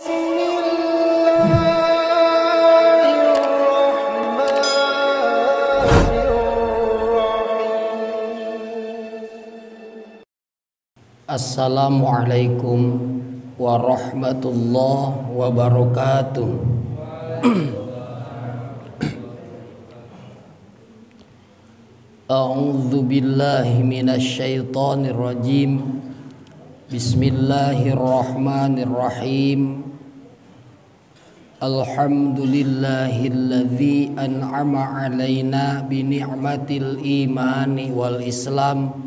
Assalamualaikum warahmatullahi wabarakatuh. A'udzu billahi minasyaitonir rajim. Bismillahirrahmanirrahim. Alhamdulillahilladzi an'ama 'alaina bi ni'matil imani wal islam.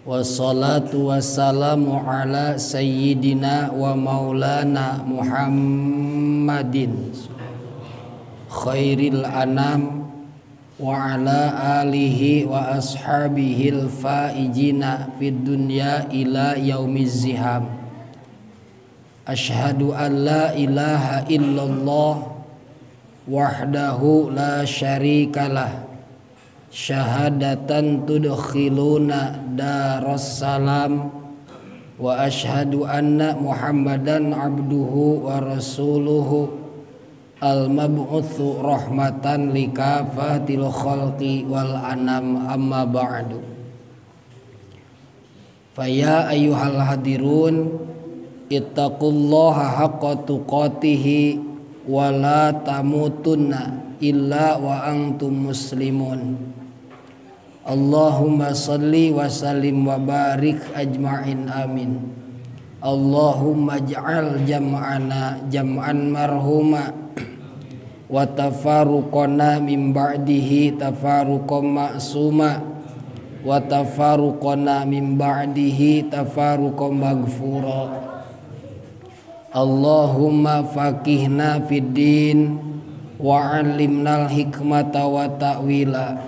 Wassalatu wassalamu ala sayyidina wa maulana Muhammadin khairil anam wa ala alihi wa ashabihil faijina fid dunya ila yaumiz ziham. Asyhadu an la ilaha illallah wahdahu la syarikalah syahadatan tudkhiluna darassalam wa asyhadu anna Muhammadan abduhu wa rasuluhu al-mab'utsu rahmatan likafatil khalqi wal anam, amma ba'du. Faya ayyuhal hadirun ittaqullaha haqqa tuqatihi wa la tamutunna illa wa antum muslimun. Allahumma salli wa sallim wa barik ajma'in, amin. Allahumma ij'al jam'ana jam'an marhuma wa tafaruqana min ba'dihi tafaruqan ma'suma wa tafaruqana min ba'dihi tafaruqan maghfura. Allahumma faqihna fid din wa 'allimnal hikmata wa ta'wila.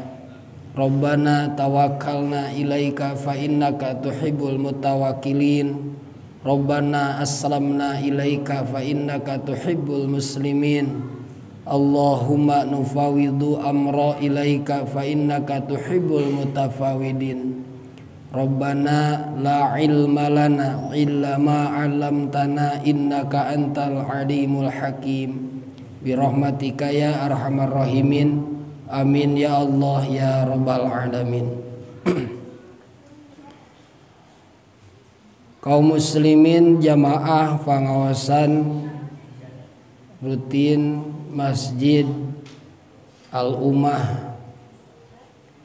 Rabbana tawakkalna ilaika fa innaka tuhibbul mutawakkilin. Rabbana aslamna ilaika fa innaka tuhibbul muslimin. Allahumma nufawidu amra ilaika fa innaka tuhibbul mutafawidin. Rabbana la ilma lana illa ma 'allamtana innaka antal alimul hakim. Bi rahmatika ya arhamar rahimin. Amin ya Allah ya rabbal alamin. Kaum muslimin jamaah pangawasan rutin Masjid Al-Ummah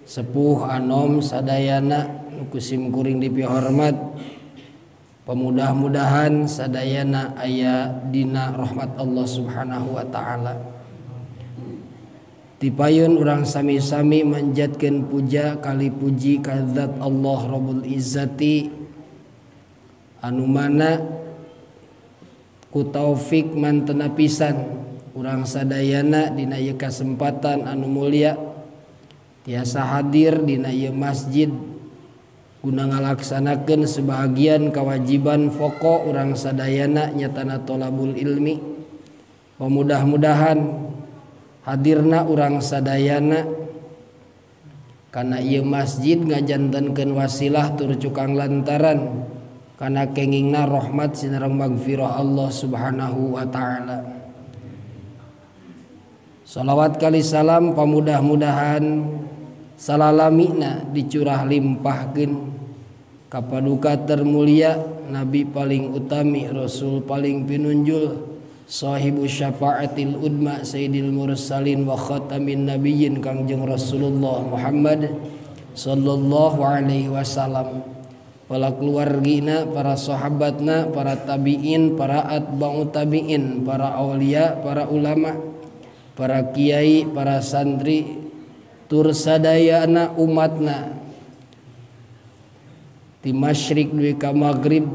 sepuh anom sadayana nu sim kuring dipihormat, pemudah-mudahan sadayana aya dina rahmat Allah Subhanahu wa taala. Tipayun urang sami-sami manjatkeun puja kali puji ka zat Allah Rabbul Izzati anu mana ku taufik mantena pisan urang sadayana dina ieu kasempatan anu mulia tiasa hadir dina ieu masjid guna ngalaksanakeun sebahagian kewajiban pokok urang sadayana nyatana tolabul ilmi. Mudah-mudahan hadirna urang sadayana kana ieu masjid ngajantenkeun wasilah tur cukang lantaran kana kengingna rahmat sinareng magfirah Allah Subhanahu wa taala. Salawat kali salam pamudah-mudahan salalamina dicurah limpahkeun ka paduka termulia nabi paling utami, rasul paling pinunjul, sahibu syafaatil udma sayyidil mursalin wa khatamin nabiyyin Kangjeng Rasulullah Muhammad sallallahu alaihi wasallam, para keluargina, para sahabatna, para tabiin, para atba'u tabiin, para aulia, para ulama, para kiai, para santri, tur sadayana umatna ti masyrik duwi ka maghrib.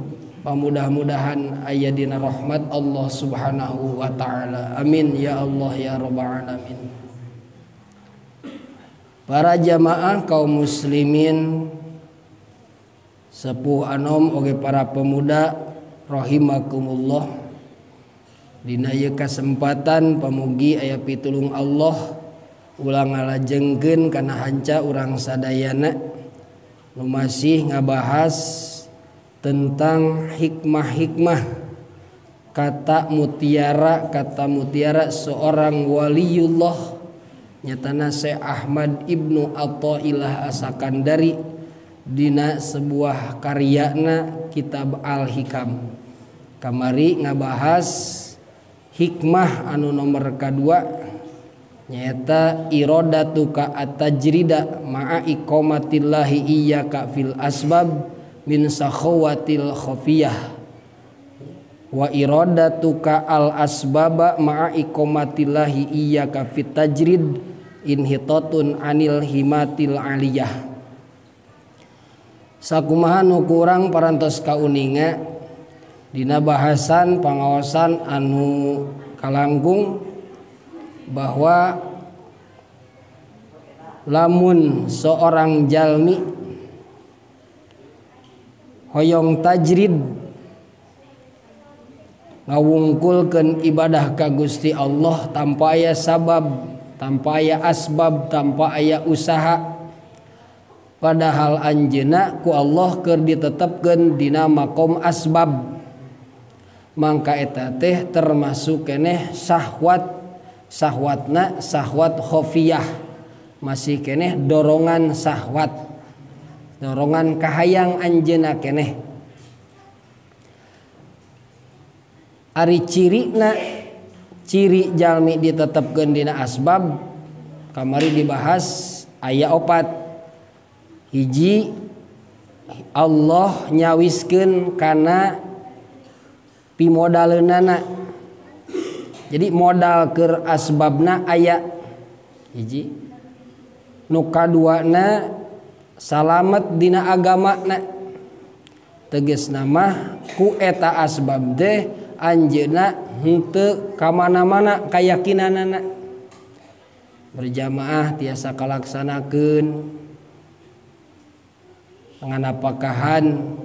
Pamudah-mudahan aya dina rahmat Allah Subhanahu wa taala. Amin ya Allah ya rabbal alamin. Para jamaah kaum muslimin sepuh anom oge para pemuda rahimakumullah. Dina ieu kasempatan pamugi aya pitulung Allah ulah ngalajengkeun kana hanca urang sadayana nu masih ngabahas tentang hikmah-hikmah kata mutiara seorang waliullah nyatana Syekh Ahmad Ibnu Athaillah As-Sakandari dina sebuah karyana kitab Al-Hikam. Kamari ngabahas hikmah anu nomor kadua nyaeta iradatuka at-tajrida ma'a iqamatillahi iyyaka fil asbab min sakhawatil khafiyah wa iradatuka al asbaba ma'a iqamatillahi iyyaka fit tajrid inhitatun anil himatil aliyah. Sakumaha nu kurang parantos kauninga dina bahasan pangaosan anu kalangkung bahwa lamun seorang jalmi hoyong tajrid ngawungkulkeun ibadah ka Gusti Allah tanpa aya sabab, tanpa aya asbab, tanpa aya usaha, padahal anjeunna ku Allah keur ditetepkeun dina makom asbab, mangka eta teh termasuk keneh syahwat, syahwatna syahwat khafiyah, masih keneh dorongan syahwat, dorongan kahayang anjeunna keneh. Ari cirina ciri jalmi ditetepkeun dina asbab kamari dibahas aya opat. Hiji, Allah nyawiskeun kana pimodaleunana. Jadi modal keur asbabna aya hiji. Nu kaduana salamet dina agamana. Tegasna mah ku eta asbab teh anjeunna henteu kamana-mana kayakinanana. Berjamaah tiasa kalaksanakeun, nganapakahan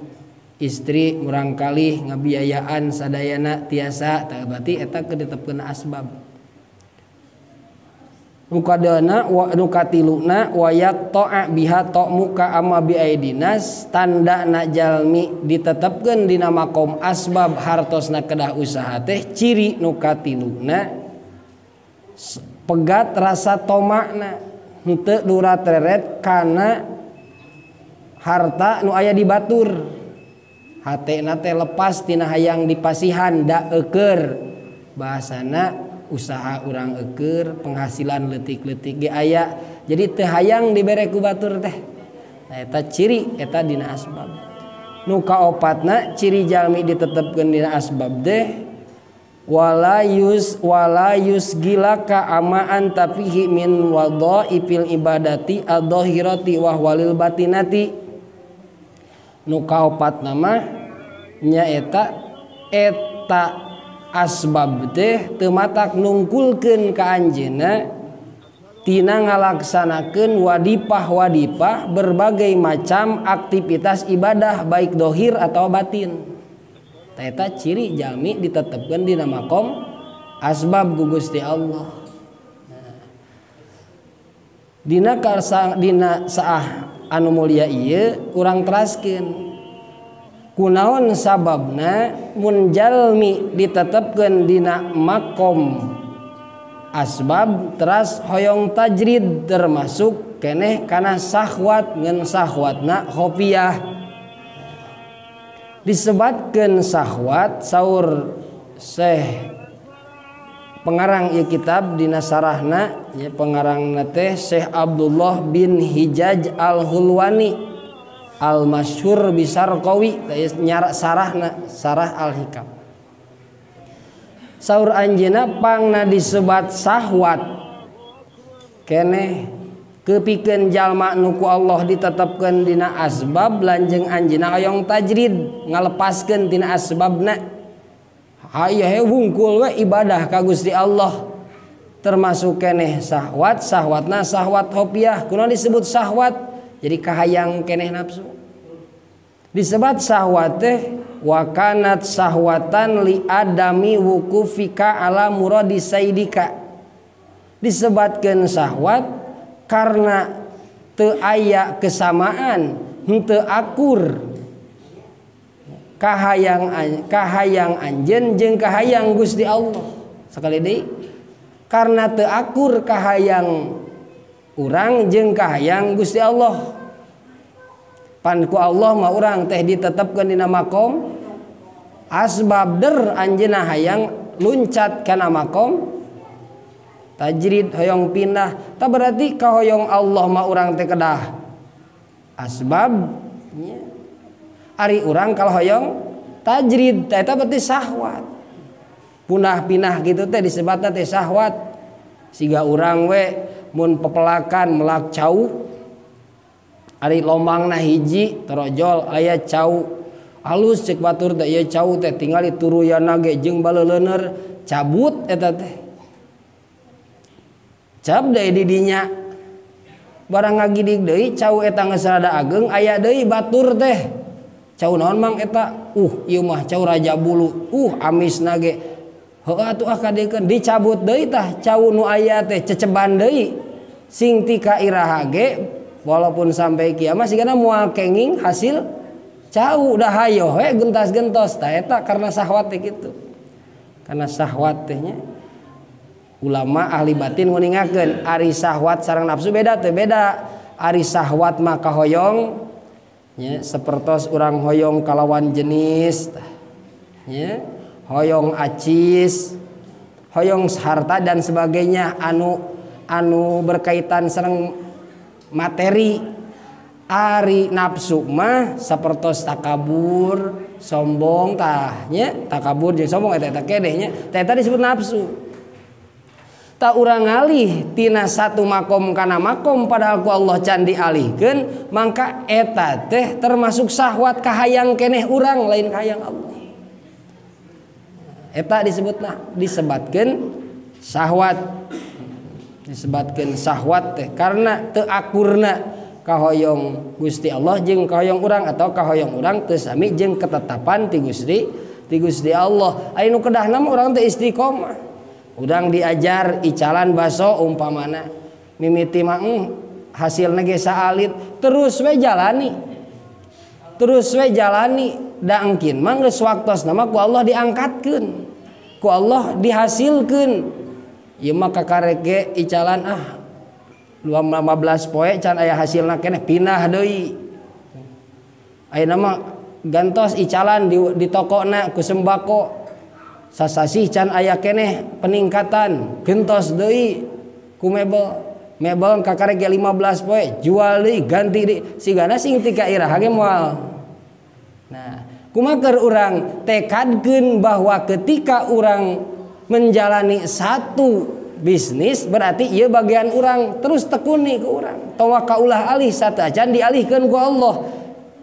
istri murangkalih ngabiayaan sadayana tiasa, tah berarti eta keur ditetepkeun asbab. Nu kadana wa nu katiluna wa yaqta'a biha ta'muka ama bi aidinas, tandana jalmi ditetepkeun dina makom asbab hartosna kedah usaha teh ciri nu katiluna pegat rasa tomakna henteu durat reret kana harta nu aya di batur, hatena teh lepas tina hayang dipasihan da eueur, bahasana usaha urang eueur, penghasilan leutik-leutik ge aya, jadi teu hayang dibere ku batur teh. Nah eta ciri eta dina asbab. Nu kaopatna ciri jalmi ditetepkeun dina asbab teh walayus gilaka amaan tafihi min wadhaifil ibadati adh-dhahirati wa walil batinati. Nu kaopatna mah nyaeta eta asbab teh teu matak nungkulkeun ka anjeunna tina ngalaksanakeun wadipah-wadipah berbagai macam aktivitas ibadah baik dohir atau batin. Eta ciri jalmi ditetepkeun dina makom asbab ku Gusti Allah. Nah, dina karsa dina saah anu mulia ieu urang teraskeun kunaon sababna mun jalmi ditetepkeun dina makom asbab teras hoyong tajrid termasuk keneh kana syahwat ngan syahwatna khafiyah. Disebatkeun syahwat saur Syekh pengarang ieu kitab dina sarahna ya, pengarangna teh Syekh Abdullah bin Hijaj Al-Hulwani al-masyhur bisarqawi, nyara sarahna sarah Al-Hikam. Saur anjeunna pangna disebat syahwat keneh kepikeun jalma nu ku Allah ditetepkeun dina asbab lanjeng anjeunna hoyong tajrid ngalepaskeun tina asbabna. Hayu he wungkul we ibadah ka Gusti Allah termasuk keneh syahwat, syahwatna syahwat hopiah. Kunaon disebut syahwat? Jadi kahayang keneh nafsu. Disebat syahwat teh wakanat syahwatan li adami wukufika ala muradi saidika. Disebatkeun syahwat karena teu aya kesamaan, henteu akur. Kahayang anjeun jeung kahayang Gusti Allah. Sekali deui karena teu akur kahayang urang jeung kahayang Gusti Allah. Pan ku Allah mah urang teh ditetepkeun dina makom asbab der anjeunna hayang luncat kana makom tajrid hoyong pindah. Tah berarti kahoyong Allah mah urang teh kedah asbab nya. Ari urang kalau hoyong tajrid eta berarti syahwat. Punah-pinah gitu teh disebutna teh syahwat. Siga urang we mun pepelakan melak cau ari lomangna hiji torojol aya cau halus cek batur teh ieu cau teh tingali turuyana ge jeung baleuleuneur cabut eta teh. Cap deui di dinya barang ngagidig deui cau eta geus rada ageng aya deui batur teh. Cau naon mang eta? Ieu mah cau raja bulu. Amisna ge. Heuh atuh ah kadiekeun dicabut deui tah cau nu aya teh ceceban deui. Sing tika iraha ge walaupun sampai kiamat sigana moal kenging hasil cau dah hayoh we gentas-gentos tah eta karena syahwat teh kitu. Karena syahwat teh nya ulama ahli batin nguningakeun ari syahwat sareng nafsu beda teh beda. Ari syahwat mah kahoyong nya sapertos urang hoyong kalawan jenis nya, hoyong acis, hoyong harta dan sebagainya anu berkaitan sareng materi. Ari nafsu mah sapertos takabur, sombong tah nya, takabur jeung sombong eta eta kedeh nya, tah eta disebut nafsu. Tak urang ngalih tina satu makom kana makom padahal ku Allah can dialihkeun mangka eta teh termasuk syahwat kahayang keneh urang lain kahayang Allah. Eta disebutna disebatkeun syahwat. Disebatkeun syahwat teh karena teu akurna kahoyong Gusti Allah jeung kahoyong urang atau kahoyong urang teu sami jeung ketetapan ti Gusti Allah. Aya nu kedahna mah urang teh istiqomah. Urang diajar icalan baso umpamana mimiti mah hasilna ge saalit terus we jalani. Terus we jalani da engkin mah geus waktosna mah ku Allah diangkatkeun. Ku Allah dihasilkeun. Ieu mah kakarek ge icalan 15 poe can aya hasilna keneh pindah deui. Ayeuna mah gantos icalan di tokona ku sembako. Sasasih can aya keneh peningkatan gentos deui ku mebel. Mebel kakarek ge 15 poe jual deui ganti deui sigana sing tika iraha ge moal. Nah, kumaha keur urang tekadkeun bahwa ketika urang menjalani satu bisnis berarti ieu bagian urang terus tekuni ku urang. Tong kaulah alih sateuacan dialihkeun ku Allah.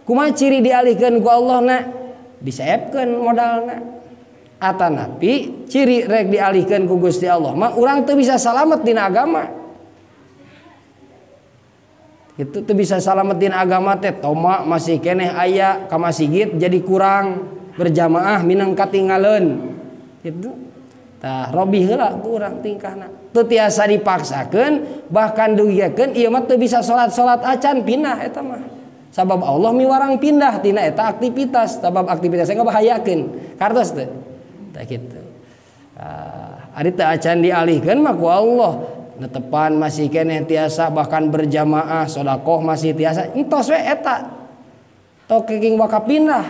Kumaha ciri dialihkeun ku Allah na? Diseepkeun modalna. Atanapi ciri rek dialihkeun ku Gusti Allah mah urang teu bisa salamet dina agama. Itu teu bisa salamet dina agama teh toma masih keneh aya ka masjid jadi kurang berjamaah minang katingaleun. Gitu. Tah robih heula ku urang tingkahna. Teu tiasa dipaksakeun bahkan dugikeun ieu mah teu bisa salat-salat acan pindah eta mah. Sabab Allah miwarang pindah tina eta aktivitas, sabab aktivitasnya ngabahayakeun. Kartos teu? Tah kitu. Ari teu acan dialihkeun mah ku Allah. Netepan masih keneh tiasa bahkan berjamaah sedekah masih tiasa entos we eta. Tok keking waka pindah.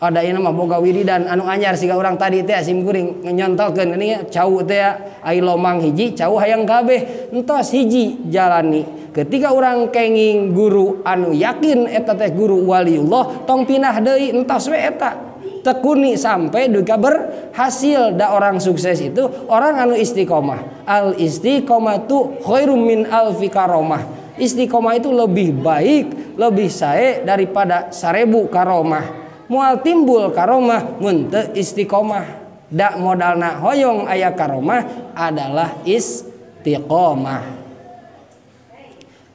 Ada ieu mah boga wiridan anu anyar siga urang tadi teh sim kuring nyontokeun geuning cau teh ai lomang hiji cau hayang kabeh entos hiji jalani. Ketika urang kenging guru anu yakin eta teh guru waliullah tong pindah deui entos we eta. Tekuni sampai duka berhasil. Da orang sukses itu orang anu istiqomah. Al istiqomatu khairum min alfi karomah. Istiqomah itu lebih baik, lebih sae daripada 1000 karomah. Moal timbul karomah mun teu istiqomah. Da modalna hoyong aya karomah adalah istiqomah.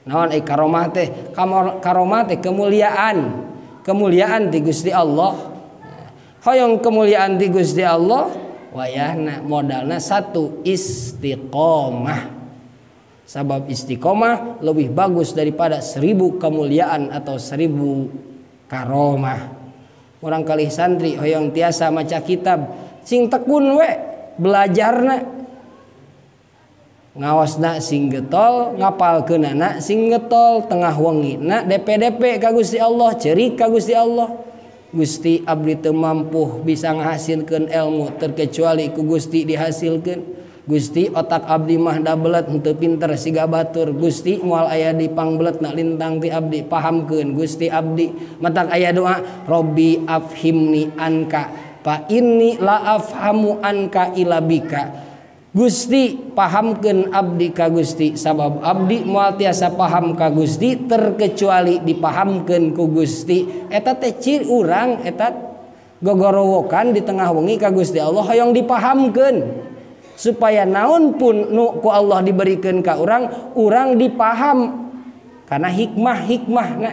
Naon ai karomah teh? Karomah teh kemuliaan. Kemuliaan ti Gusti Allah. Hoyong kemuliaan ti Gusti Allah wayahna modalna satu istiqomah. Sabab istiqomah lebih bagus daripada 1000 kemuliaan atau 1000 karomah. Urang kalih santri hoyong tiasa maca kitab sing tekun we belajarna ngawasna sing getol ngapalkeunana sing getol tengah wengi na DPDP ka Gusti Allah ceurik ka Gusti Allah. Gusti abdi teu mampu bisa ngahasilkeun ilmu terkecuali ku Gusti dihasilkeun. Gusti otak abdi mah dabelet henteu pinter siga batur. Gusti moal aya di pangbeletna lintang ti abdi pahamkeun Gusti abdi. Matak aya doa Robbi afhimni anka fa inni la afhamu anka ila bika. Gusti pahamkeun abdi ka Gusti sabab abdi moal tiasa paham ka Gusti terkecuali dipahamkeun ku Gusti. Eta teh ciri urang eta gogorowokan di tengah wengi ka Gusti Allah hoyong dipahamkeun supaya naon pun nu ku Allah diberikan ka urang, urang dipaham karena hikmah-hikmah na.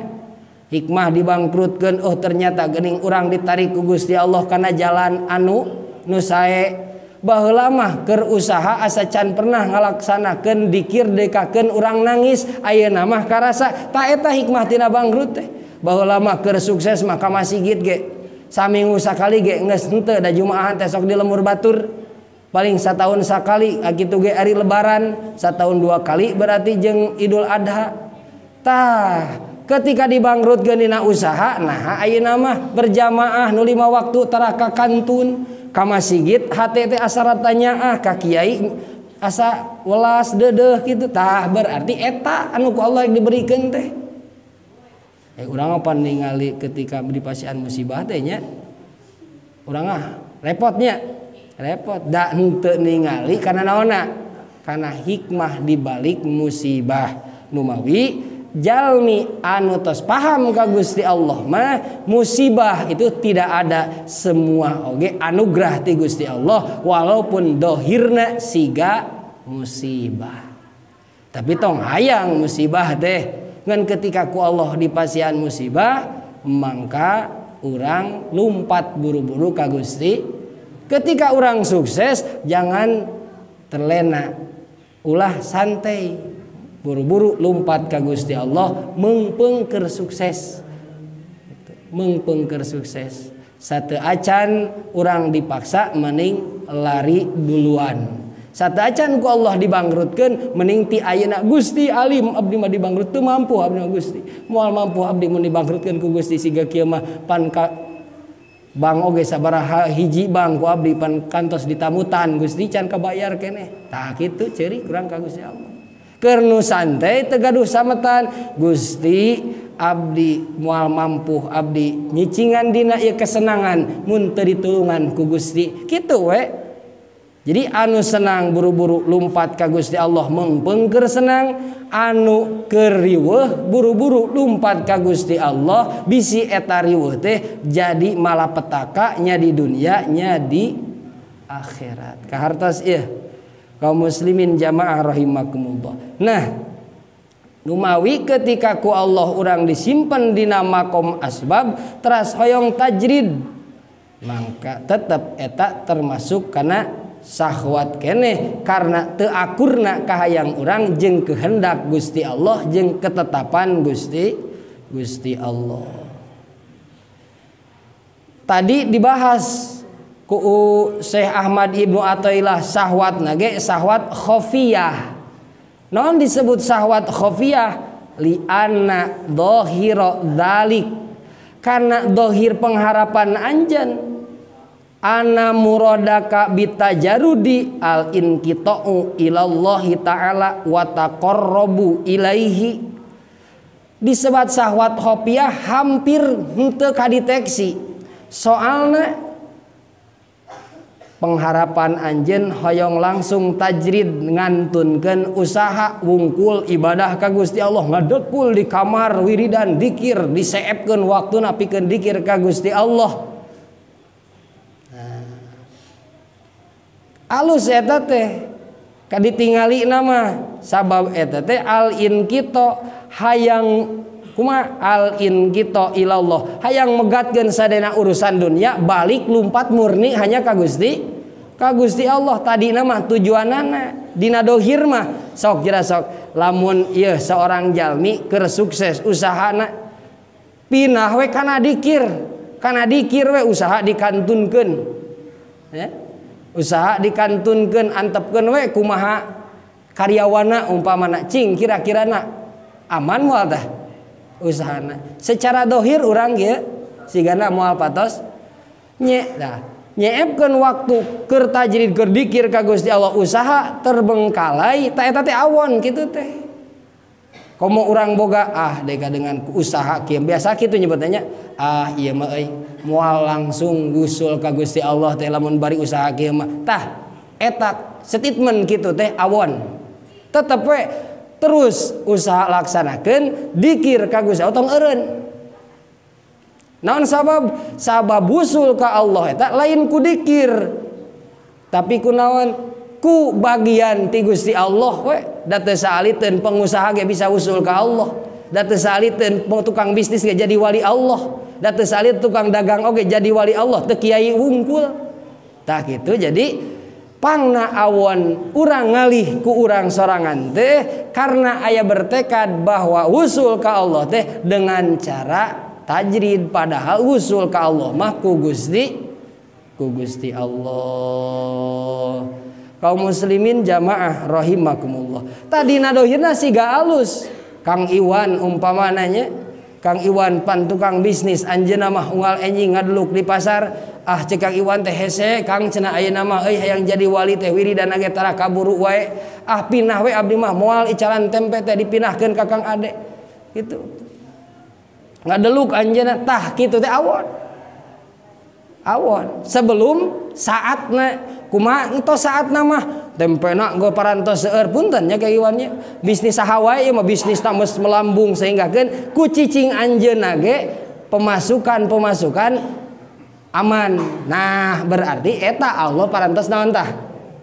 Hikmah dibangkrutkeun oh ternyata geuning urang ditarik ku Gusti Allah kana jalan anu nu sae. Baheula mah keur usaha asa can pernah ngalaksanakeun dikir dekakeun urang nangis ayeuna mah karasa ta eta hikmah tina bangkrut teh. Baheula mah keur sukses mah ka masjid ge saminggu sakali ge geus henteu da jumaahan teh sok di lemur batur. Paling satahun sakali kitu ge ari lebaran satahun 2 kali berarti jeung Idul Adha. Tah ketika dibangkrutkeun dina usaha nah ayeuna mah berjamaah nu 5 waktu tara ka kantun ka masjid hate teh asa ratanya ah ka kiai asa welas deudeuh kitu. Tah berarti eta anu ku Allah yang diberikan teh. Urang apa ningali ketika dipasihan musibah teh nya urang ah repotnya repot da henteu ningali karena naonna karena hikmah dibalik musibah. Numawi jalmi anu tos paham ka Gusti Allah mah musibah itu tidak ada, semua oge anugerah ti Gusti Allah walaupun dohirna siga musibah. Tapi tong hayang musibah teh ngan ketika ku Allah dipasihan musibah mangka urang lumpat buru-buru ka Gusti. Ketika orang sukses jangan terlena, ulah santai, buru-buru lompat ka Gusti Allah mengpengker sukses, mengpengker sukses. Satu acan orang dipaksa mending lari duluan. Satu acan ku Allah dibangkrutkeun mending ti ayeuna Gusti alim abdi mah dibangkrut teu mampu abdi mah Gusti. Moal mampu abdi mun dibangkrutkeun ku Gusti siga kieu mah pan ka bang oge sabaraha hiji bang ku abdi pan kantos ditamutan Gusti can kabayar keneh. Tah kitu ceurik urang ka Gusti Allah. Keur nu santai teu gaduh sametan Gusti abdi moal mampu abdi nyicingan dina ieu kesenangan mun teu ditulungan ku Gusti. Kitu we. Jadi anu senang buru-buru lumpat ka Gusti Allah mengpengker senang, anu keur riweuh buru-buru lumpat ka Gusti Allah bisi eta riweuh teh jadi malapetaka nya di dunia nya di akhirat. Kahartos ieu kaum muslimin jamaah rahimakumullah. Nah, numawi ketika ku Allah urang disimpen dina makom asbab teras hoyong tajrid mangka tetep eta termasuk kana sahwat keneh karena teu akurna kahayang urang jeung kehendak Gusti Allah jeung ketetapan Gusti Allah. Tadi dibahas ku Syekh Ahmad Ibnu Athaillah sahwat nage sahwat khafiyah. Naon disebut sahwat khafiyah? Li'anna dhahira dzalik, karena dohir pengharapan anjan ana muradaka bitajarudi al inqita'u ilallahi ta'ala wa taqarrabu ilaihi. Disebut sahwat khafiyah hampir henteu kadeteksi. Soalna pengharapan anjeun hoyong langsung tajrid ngantunkeun usaha wungkul ibadah ka Gusti Allah, ngadekul di kamar wiridan dikir diseepkeun waktuna pikeun dikir ka Gusti Allah. Alus eta teh kaditingali nama sabab eta teh al inqita hayang kuma al inqita ilallah, hayang megatkeun sadena urusan dunia balik lumpat murni hanya ka Gusti Allah. Tadi nama tujuanana dina dohir mah sok jera sok lamun ieu seorang jalmi keur sukses usahana pinah we kana dikir Kana dikir we usaha dikantunkeun. Ya. Usaha dikantunkeun antepkeun we kumaha karyawana umpamana cing kira-kirana aman moal tah usahana. Secara dohir urang ge sigana moal patos nye tah. Nyeepkeun waktu keur tajrid keur dikir ka Gusti Allah usaha terbengkalai ta eta teh awon kitu teh. Komo urang boga ah deka dengan usaha kieu biasa kitu nyebutnya ah ieu mah euy moal langsung gusul ka Gusti Allah teh lamun bari usaha kieu mah tah eta statement kitu teh awon. Tetep we terus usaha laksanakeun dikir ka Gusti Allah tong eureun. Naon sabab? Sabab usul ka Allah eta lain ku dikir. Tapi ku naon? Ku bagian ti Gusti Allah we. Da teu saaliteun pengusaha ge bisa usul ka Allah. Da teu saaliteun tukang bisnis ge jadi wali Allah. Da teu saalit tukang dagang oge jadi wali Allah, teu kiai wungkul. Tah kitu jadi pangna awon urang ngalih ku urang sorangan teh karena aya bertekad bahwa usul ka Allah teh dengan cara tajrid padahal usul ka Allah mah ku Gusti Allah. Kaum muslimin jamaah rahimakumullah. Tadi nadohirna siga alus. Kang Iwan umpamananya, Kang Iwan pan tukang bisnis anjeunna mah unggal enjing ngadeluk di pasar, ah cek Kang Iwan teh hese, Kang cenah ayeuna mah euy hayang jadi wali teh wiridan ge tara kaburu wae. Ah pinah we abdi mah moal icalan tempe teh dipinahkeun ka Kang Ade. Gitu. Ngadeluk anjeunna tah kitu teh awon. Awon sebelum saatna kumaha entos saatna mah tempena ge parantos seueur punten nya ka Iwan nya bisnis saha wae ieu mah bisnis ta geus melambung sehingga keun ku cicing anjeunna ge pemasukan-pemasukan aman. Nah berarti eta Allah parantos naon tah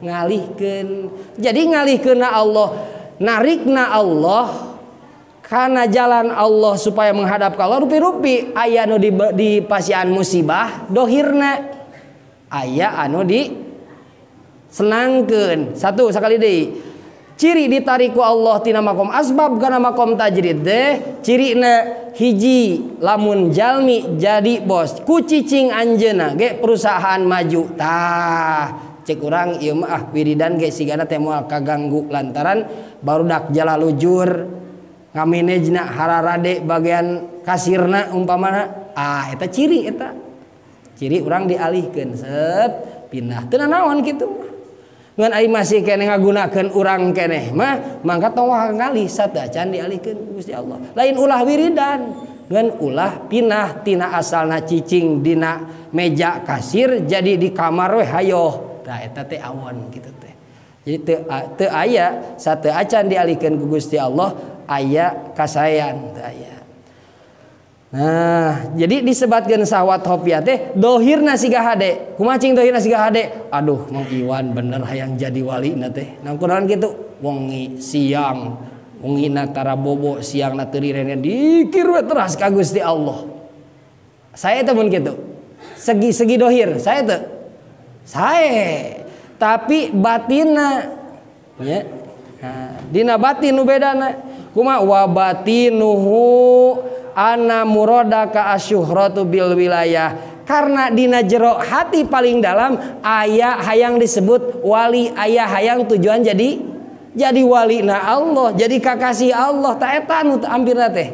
ngalihkeun. Jadi ngalihkeunna Allah narikna Allah karena jalan Allah supaya menghadap ka Allah rupi-rupi aya nu di pasian musibah dohirna aya anu di senangkeun. Satu sakali deui ciri ditariku Allah tina makom asbab kana makom tajrid teh cirina hiji lamun jalmi jadi bos ku cicing anjeunna ge perusahaan maju tah cek urang ieu mah ah wiridan ge sigana teh moal kaganggu lantaran barudak jalalujur ngamanejna hararade bagian kasirna umpamana ah eta ciri urang dialihkeun set pindah teu nanaon kitu ngan ai masih keneh ngagunakeun urang keneh mah mangka tong ngalih satacan dialihkeun ku Gusti Allah lain ulah wiridan ngan ulah pinah tina asalna cicing dina meja kasir jadi di kamar we hayoh tah eta teh awon kitu teh jadi teu aya sateuacan dialihkeun ku Gusti Allah aya kasayan teu aya. Nah, jadi disebatkeun sahwat hopia teh dohirna siga hade. Kumaha cing dohirna siga hade? Aduh, Mang Iwan bener hayang jadi walina teh. Nah, kunaon kitu? Wengi siang, wengina tara bobo, siangna teu rirene dikir we teras ka Gusti Allah. Saya teh mun kitu. Segi-segi dohir, saya teh. Sae. Tapi batinna nya. Nah, dina batin nu bedana. Kumaha wa batinuhu ana muradaka asyuhratu bil wilayah. Karena dina jero hati paling dalam aya hayang disebut wali, aya hayang tujuan jadi wali na Allah, jadi kakasih Allah. Ta eta nu ampirna teh.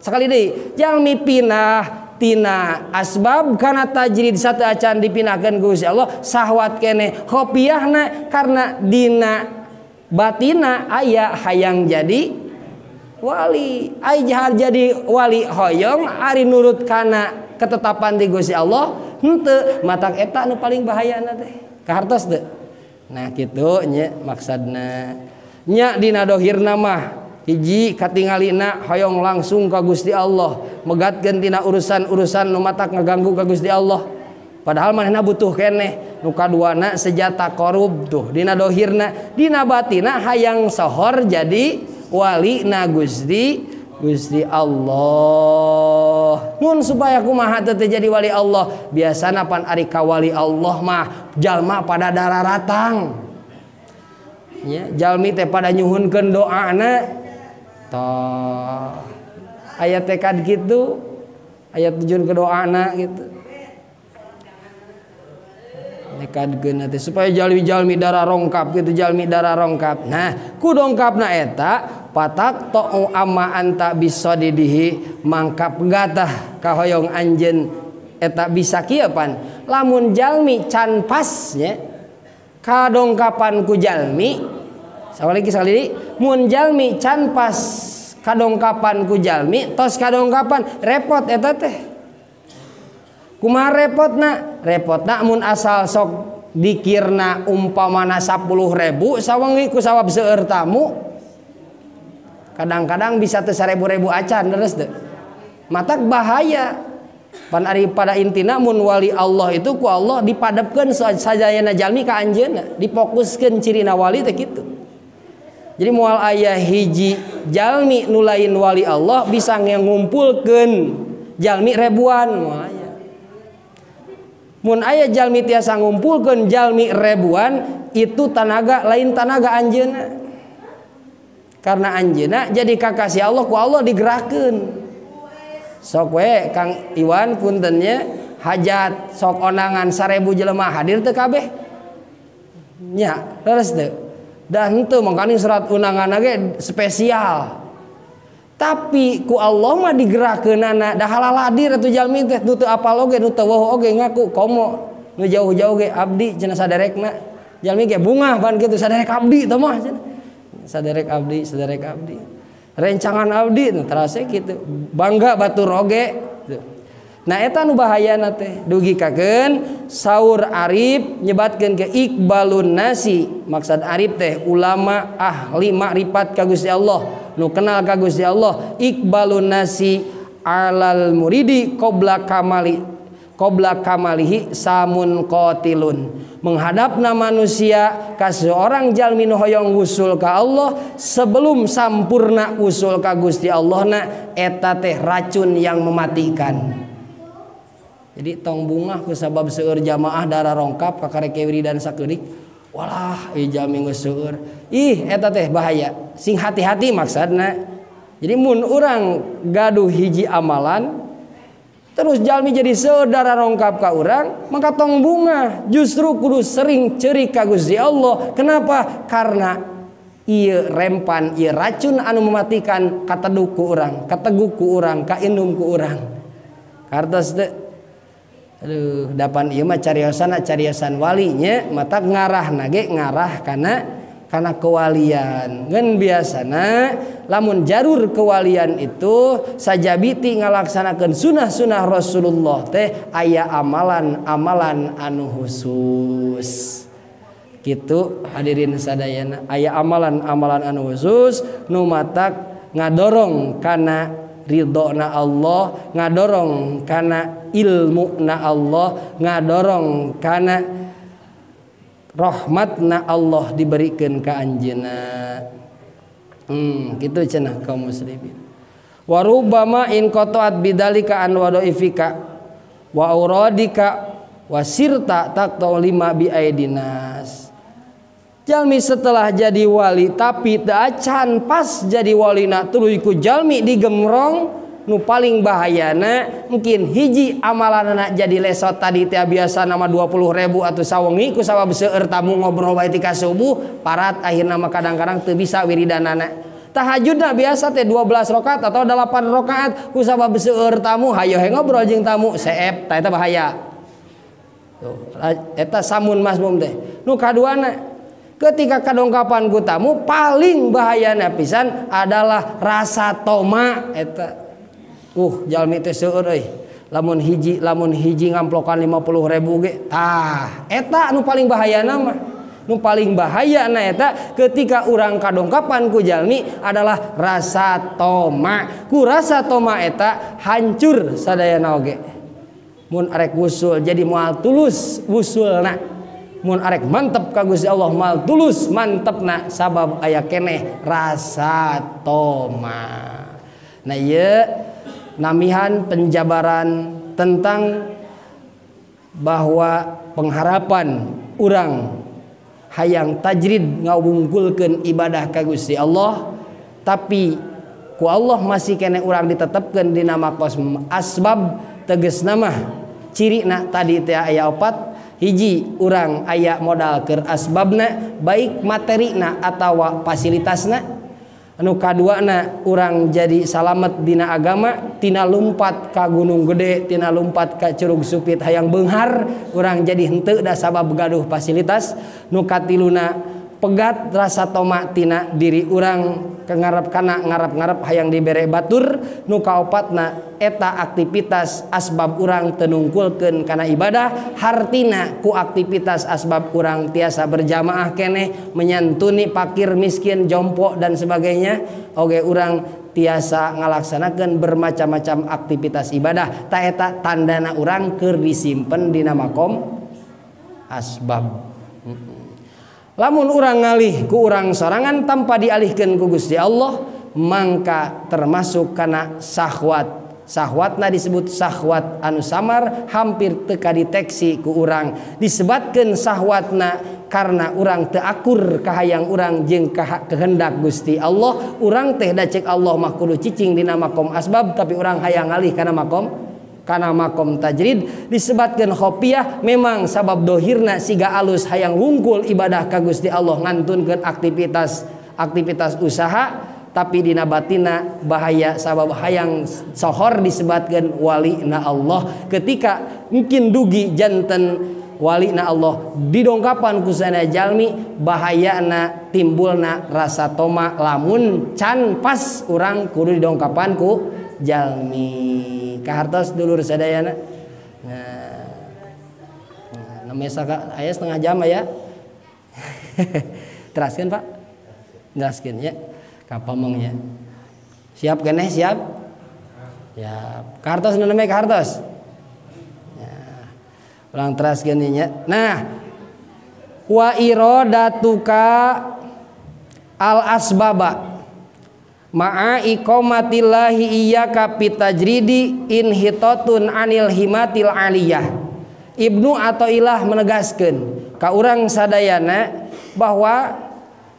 Sekali deui, jalmi pinah tina asbab kana tajrid sateuacan dipinahkeun ku Gusti Allah sahwat keneh khopiahna karena dina batina aya hayang jadi wali. Ai jahar jadi wali hoyong ari nurut kana ketetapan ti Gusti Allah henteu matak eta nu paling bahayana teh kahartos teu. Nah kitu nya maksudna nya dina dohirna mah hiji katingalina hoyong langsung ka Gusti Allah megatkeun tina urusan-urusan nu matak ngaganggu ka Gusti Allah padahal manehna butuh keneh. Nu kaduana sejata korub tuh dina dohirna dina batina hayang sohor jadi wali na Gusti Allah. Mun supaya kumaha teh jadi wali Allah biasana pan ari ka wali Allah mah jalma pada dararatang nya jalmi teh pada nyuhunkeun doana tah aya tekad kitu aya tujuan ke doana gitu. Nekadkeun teh supaya jalmi-jalmi darah rongkap gitu, jalmi darah rongkap. Nah, ku dongkapna eta patak to'u amma anta bisadidihi mangkap gatah kahoyong anjeun eta bisa kieu pan. Lamun jalmi can pas nya kadongkapan ku jalmi sawaliki sakali mun jalmi can pas kadongkapan ku jalmi tos kadongkapan repot eta teh. Kumaha repotna? Repotna mun asal sok dikirna umpamana 10.000 sawengi ku sawab seueur tamu. Kadang-kadang bisa teu 1.000 acan terus teu. Matak bahaya. Pan ari pada intina mun wali Allah itu ku Allah dipadepkeun sajayana jalmi ka anjeunna, difokuskeun cirina wali teh kitu. Jadi moal aya hiji jalmi nu lain wali Allah bisa ngumpulkeun jalmi ribuan moal aya. Mun aya jalmi tiasa ngumpulkeun jalmi ribuan itu tanaga lain tanaga anjeunna. Karena anjeunna jadi kakasih Allah ku Allah digerakkeun. Sok we Kang Iwan puntennya hajat sok onangan 1000 jelema hadir teu kabeh nya leres teu da henteu mangkaning surat undangan ge spesial tapi ku Allah mah digerakkeunana da halal hadir atuh jalmi teh nu teu apal oge nu teu weuh oge ngaku komo nu jauh-jauh ge abdi cenah saderekna jalmi ge bungah ban kitu saderek abdi teh mah cenah saderek abdi saderek abdi rencangan abdi nu terasa kitu bangga batur oge. Nah eta nu bahayana teh dugikakeun saur arif nyebatkeun ke iqbalun nasi maksad arif teh ulama ahli makrifat ka Gusti Allah nu kenal ka Gusti Allah iqbalun nasi alal muridi qabla kamali qabla kamalihi samun qatilun menghadapna manusia ka seorang jalmi nu hoyong wusul ka Allah sebelum sampurna wusul ka Gusti Allahna eta teh racun yang mematikan. Jadi tong bungah ku sabab seueur jamaah darah rongkap kakarek wiridan sakeudik walah ieu jalmi geus seueur ih eta teh bahaya sing hati-hati maksudna. Jadi mun urang gaduh hiji amalan terus jalmi jadi saudara rongkap ka urang maka tong bunga justru kudu sering ceurik ka Gusti Allah. Kenapa? Karena ieu rempan ieu racun anu mematikan kateduk ku urang, kateguk ku urang, kaindum ku urang. Kartos teu aduh dapan ieu mah cariosan cariosan walinya mata ngarahna ge ngarah kana kewalian. Ngan biasana lamun jarur kewalian itu sajabiti ngalaksanakeun sunah-sunah Rasulullah teh aya amalan-amalan anu khusus. Kitu hadirin sadayana aya amalan-amalan anu khusus nu matak ngadorong kana ridhona Allah, ngadorong kana ilmuna Allah, ngadorong kana rahmatna Allah diberikan ka anjeunna. Kitu cenah kaum muslimin. Wa rubbama in qata'at bidzalika an wadaifika wa auradika wa sirta taqta'u lima bi aidinas. Jalmi setelah jadi wali tapi teu acan pas jadi walina tuluy ku jalmi digemrong nu paling bahayana mungkin hiji amalanana jadi lesot tadi teh biasa nama 20.000 atau sawengi ku sabab seueur tamu ngobrol bae tika subuh parat akhirna mah kadang-kadang teu bisa wiridanana. Tahajudna biasa teh 12 rakaat atau 8 rakaat ku sabab seueur tamu hayo he ngobrol jeung tamu seep tah eta bahaya. Tuh eta samun masmum teh. Nu kaduana ketika kadongkapan ku tamu paling bahayana pisan adalah rasa toma eta. Jalmi teh seueur euy. Lamun hiji ngamplokan 50.000 ge tah eta nu paling bahayana mah. Nu paling bahayana eta ketika urang kadongkapan ku jalmi adalah rasa toma. Ku rasa toma eta hancur sadayana oge. Mun arek wusul jadi moal tulus wusulna. Mun arek mantep ka Gusti Allah moal tulus mantepna sabab aya keneh rasa toma. Nah ieu namihan penjabaran tentang bahwa pengharapan urang hayang tajrid ngawungkulkeun ibadah ka Gusti Allah tapi ku Allah masih keneh urang ditetepkeun dina maqam asbab tegasna mah cirina tadi teh aya opat. Hiji urang aya modal keur asbabna baik materina atawa fasilitasna. Anu kaduana urang jadi salamet dina agama tina lumpat ka gunung gede tina lumpat ka curug supit hayang beunghar urang jadi henteu da sabab gaduh fasilitas. Nu katiluna pegat rasa toma tina diri urang kengarep kana ngarep-ngarep hayang dibere batur. Nu kaopatna eta aktivitas asbab urang teu nungkulkeun kana ibadah hartina ku aktivitas asbab urang tiasa berjamaah keneh menyantuni fakir miskin jompo dan sebagainya oge urang tiasa ngalaksanakeun bermacam-macam aktivitas ibadah ta eta tandana urang keur disimpen dina makom asbab. Lamun urang ngalih ku urang sorangan tanpa dialihkeun ku Gusti Allah mangka termasuk kana syahwat. Syahwatna disebut syahwat anu samar hampir teu kadeteksi ku urang. Disebatkeun syahwatna karena urang teu akur kahayang urang jeung kehendak Gusti Allah. Urang teh da cek Allah mah kudu cicing dina makom asbab tapi urang hayang ngalih kana makom tajrid. Disebatkeun khopiah memang sabab dohirna siga alus hayang wungkul ibadah ka Gusti Allah ngantunkeun aktivitas usaha tapi dina batina bahaya sabab hayang sohor disebatkeun wali na Allah ketika mungkin dugi janten wali na Allah didongkapan ku sana jalmi bahayana timbulna rasa toma lamun can pas urang kudu didongkapan ku jalmi. Kahartos dulur sadayana. Nah, namanya saka aya setengah jam ya. Teraskeun Pak. Teraskeun ya. Kapamongnya. Siap keneh siap? Siap. Kahartos namanya kahartos. Ya. Ulang teraskeun nya. Nah, wa iradatuka al asbaba ma'a iqamatillahi iyyaka bitajridi inhitatun anil himatil aliyah. Ibnu Athaillah menegaskeun ka urang sadayana bahwa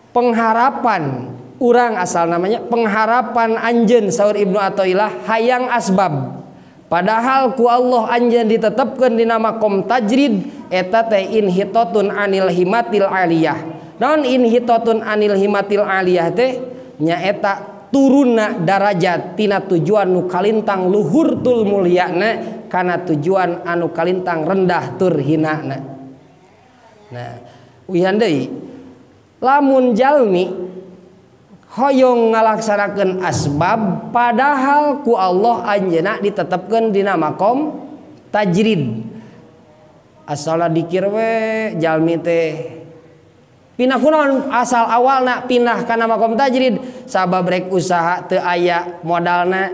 pengharapan urang asal namanya pengharapan anjeun saur Ibnu Athaillah hayang asbab padahal ku Allah anjeun ditetepkeun dina makom tajrid eta teh inhitatun anil himatil aliyah. Naon inhitatun anil himatil aliyah teh nyaeta turunna darajat tina tujuan nu kalintang luhur tul mulyana kana tujuan anu kalintang rendah tur hinana. Nah, uihan deui lamun jalmi hoyong ngalaksanakeun asbab padahal ku Allah anjeunna ditetepkeun dina makom tajrid. Asala dikir we jalmi teh pindah kunaon asal awalna pindah kana makom tajrid sabab rek usaha teu aya modalna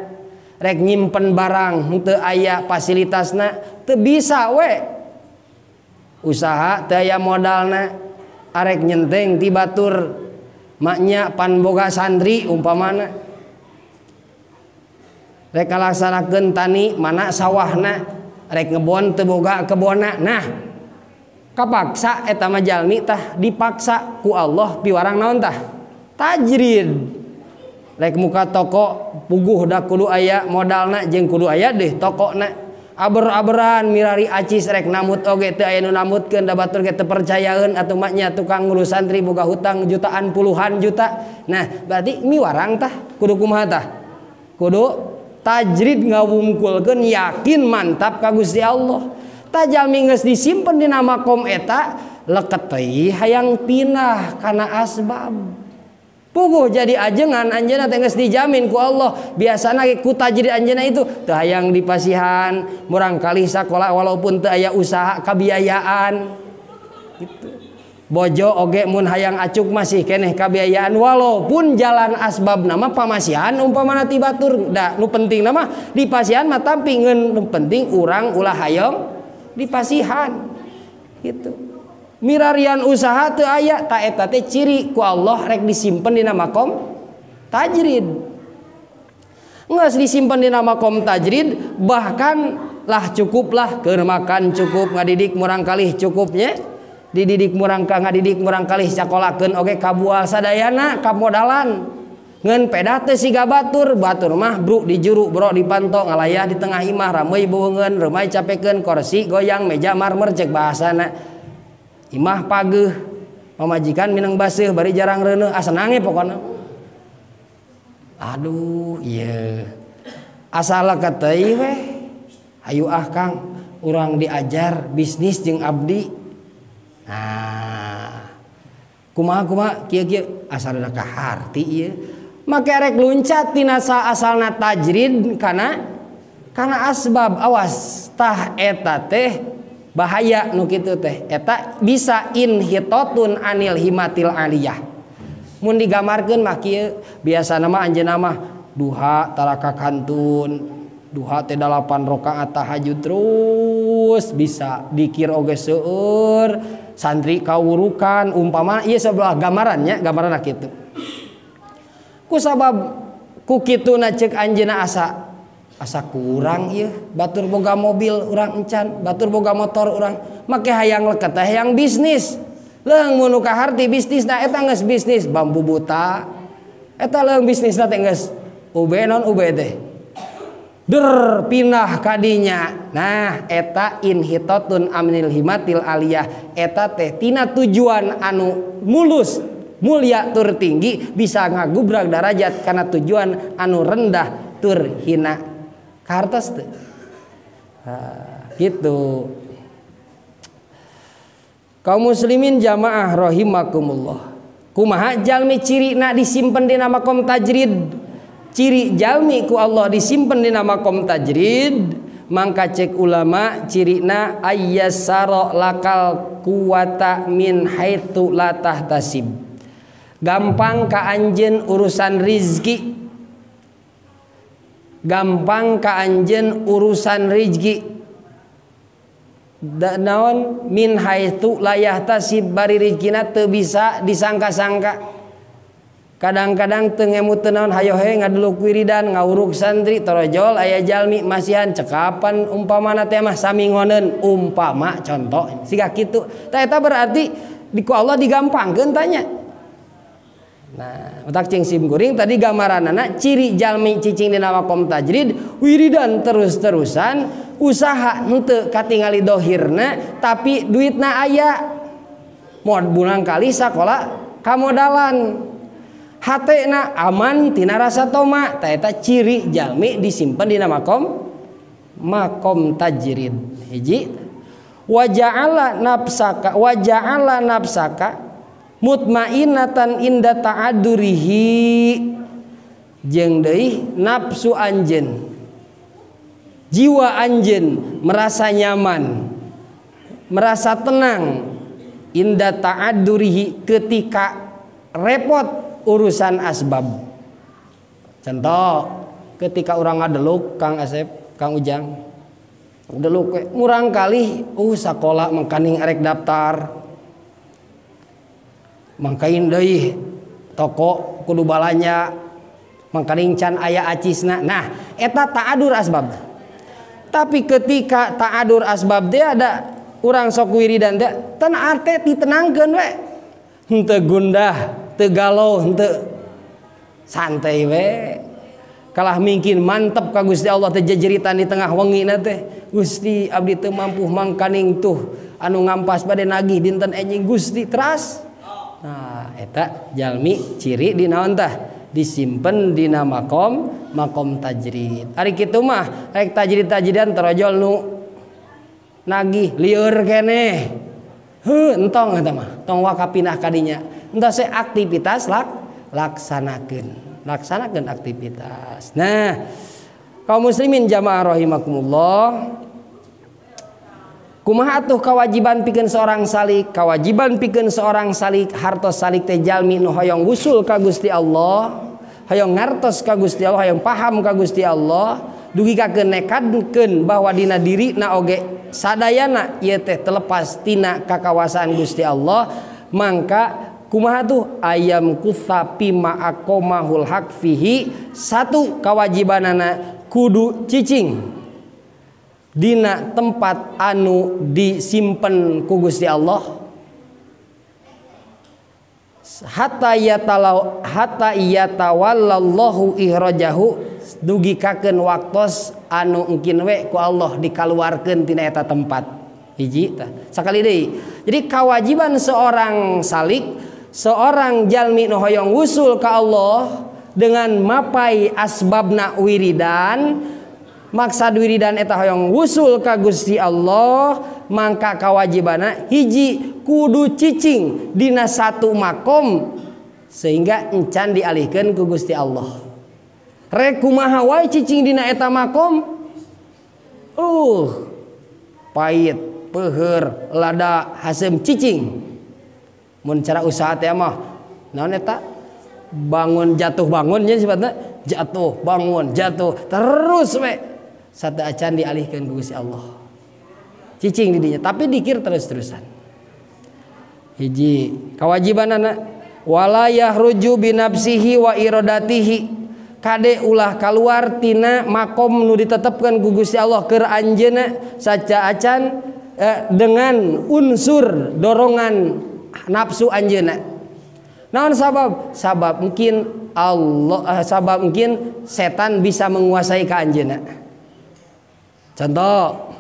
rek nyimpen barang teu aya fasilitasna teu bisa we usaha teu aya modalna arek nyenteng ti batur maknya pan boga santri umpamana rek ngalaksanakeun tani mana sawahna rek ngebon teu boga kebonna. Nah, kapaksa eta mah jalmi tah dipaksa ku Allah piwarang naon tah tajrid. Rek muka toko puguh da kudu aya modalna jeung kudu aya deh tokona aber-aberan mirari acis rek namut oge teu aya nu namutkeun da batur ge teu percayaeun atuh maknya tukang ngurus santri boga hutang jutaan puluhan juta. Nah, berarti miwarang tah kudu kumaha tah kudu tajrid ngawungkulkeun yakin mantap ka Gusti Allah. Tajalmi geus disimpen dina makom eta leket teh hayang pindah kana asbab. Puguh jadi ajengan anjeunna teh geus dijamin ku Allah. Biasana ge ku tajrid anjeunna itu teu hayang dipasihan murangkalih sakola walaupun teu aya usaha kabiayaan gitu. Bojo oge mun hayang acuk masih keneh kabiayaan walaupun jalan asbabna mah pamasihan umpamana ti batur da nu penting mah dipasihan mah tapi ngeun nu penting urang ulah hayang dipasihan gitu. Mirarian usaha teu aya ta eta teh ciri ku Allah rek disimpen dina makom tajrid. Geus disimpen dina makom tajrid bahkan lah cukuplah keur makan cukup ngadidik murangkalih cukupnya dididik murangkah ngadidik murangkalih sakolakeun oge kabual sadayana kamodalan. Ngan pedah teh siga batur, batur mah bruk di juru, bro di panto, ngalayah di tengah imah, ramai beuweungeun, reumai capekeun, kursi goyang, meja marmer cek bahasana. Imah pageuh, pamajikan mineng baseuh bari jarang reuneuh, asa senange pokona. Aduh, ieu. Asal katei weh. Hayu ah Kang, urang diajar bisnis jeung abdi. Nah, kumaha kumaha kieu-kieu asal da kaharti ieu. Make rek luncat tina asalna tajrid kana asbab, awas tah eta teh bahaya nu kitu teh. Eta bisa inhitatun anil himatil aliyah. Mun digambarkeun mah kieu, biasana mah anjeunna mah duha taraka kantun, duha teh 8 rakaat tahajud terus bisa dikir oge seueur, santri kawurukan umpama ieu sebelah gambarannya, gambaran kitu. Ku sabab ku kituna ceuk anjeunna asa kurang ieu, batur boga mobil urang encan, batur boga motor urang, make hayang leket teh hayang bisnis. Leung mun nu kaharti bisnisna eta geus bisnis bambu buta. Eta leung bisnisna teh geus UB non UB teh. Der pindah kadinya. Nah, eta inhitatun amnil himatil aliyah. Eta teh tina tujuan anu mulus mulia tur tinggi bisa ngagubrak darajat karena tujuan anu rendah tur hina. Kahartos teu? Gitu. Kaum muslimin jamaah rahimakumullah. Kumaha jalmi cirina disimpen dina makom tajrid? Ciri jalmi ku Allah disimpen dina makom tajrid, mangka cek ulama cirina ayyasara lakal quwata min haitsu la tahtasib. Gampang ka anjeun urusan rizki. Gampang ka anjeun urusan rizki. Naon min haitsu la yahtasib, bari rizkina teu bisa disangka-sangka. Kadang-kadang teu ngemut teu naon, hayo he ngaduluk wiridan, ngawuruk santri, torojol aya jalmi masihan cekapan umpamana teh mah sami ngoneun umpama contoh siga kitu. Tah eta berarti di ku Allah digampangkeun tanya. Nah, otak cing sim kuring tadi gambaranana ciri jalmi cicing dina makom tajrid wiridan terus-terusan, usaha henteu katingali dohirna tapi duitna aya. Mod bulan kali sakola kamodalan. Hatena aman tina rasa toma. Tah eta ciri jalmi disimpen dina makom tajrid. Hiji, wa ja'ala nafsaka mutmainatan inda ta'adurihi, jeung deui nafsu anjeun, jiwa anjeun merasa nyaman, merasa tenang inda ta'adurihi ketika repot urusan asbab. Contoh, ketika urang ngadeluk Kang Asep, Kang Ujang, deluk we murang kali sakola mangkaning arek daftar, mangkain deui toko kudu balanja, mangkaning can aya acisna. Nah, eta ta'adur asbab. Tapi ketika ta'adur asbab teh ada urang sok wiridan teh ten arte ditenangkeun we, henteu gundah, teu galau, henteu, santai we. Kalah mungkin mantep ka Gusti Allah teh jejeritan di tengah wengina teh. Gusti abdi teu mampu mangkaning tuh anu ngampas bade nagih dinten enjing Gusti teras. Nah, eta jalmi ciri di naon tah? Disimpen dina makom tajrid. Ari kitu mah rek tajrid-tajridan torojol nu nagih lieur keneh. Heuh, entong eta mah, tong waka pindah ka dinya. Entah se aktivitas laksanakeun. Laksanakeun aktivitas. Nah, kaum muslimin jamaah rahimakumullah. Kumaha atuh kewajiban pikeun seorang salik? Kewajiban pikeun seorang salik, hartos salik teh jalmi nu hoyong wusul ka Gusti Allah, hoyong ngartos ka Gusti Allah, hoyong paham ka Gusti Allah, dugi ka nekadkeun bahwa dina dirina oge sadayana ieu teh telepas tina kakawasaan Gusti Allah, mangka kumaha tuh ayam kutha pima aqomahul haq fihi. Satu kewajibanana kudu cicing dina tempat anu disimpen ku Gusti Allah. Hatta yatalau hatta yatawallallahu ihrajahu dugikakeun waktos anu engkin we ku Allah dikaluarkeun tina eta tempat. Hiji tah. Sakali deui. Jadi kewajiban seorang salik, seorang jalmi nu hoyong wusul ka Allah dengan mapai asbabna wiridan, maksad wiridan eta hoyong wusul ka Gusti Allah, mangka kawajibana hiji kudu cicing dina satu makom sehingga encan dialihkeun ku Gusti Allah. Rek kumaha wae cicing dina eta makom, pahit, peuheur, lada, haseum cicing. Mun cara usaha teh mah naon eta? Bangun jatuh bangunnya sifatna, jatuh bangun jatuh terus we sateuacan dialihkeun ku Gusti Allah. Cicing di dinya tapi dikir terus-terusan. Hiji kewajibanana wala yahruju binafsihi wa iradatihi, kade ulah kaluar tina makom nu ditetepkeun ku Gusti Allah keur anjeunna saca acan dengan unsur dorongan nafsu anjeunna. Naon sabab? Sabab mungkin Allah, sabab mungkin setan bisa menguasai ka anjeunna. Contoh,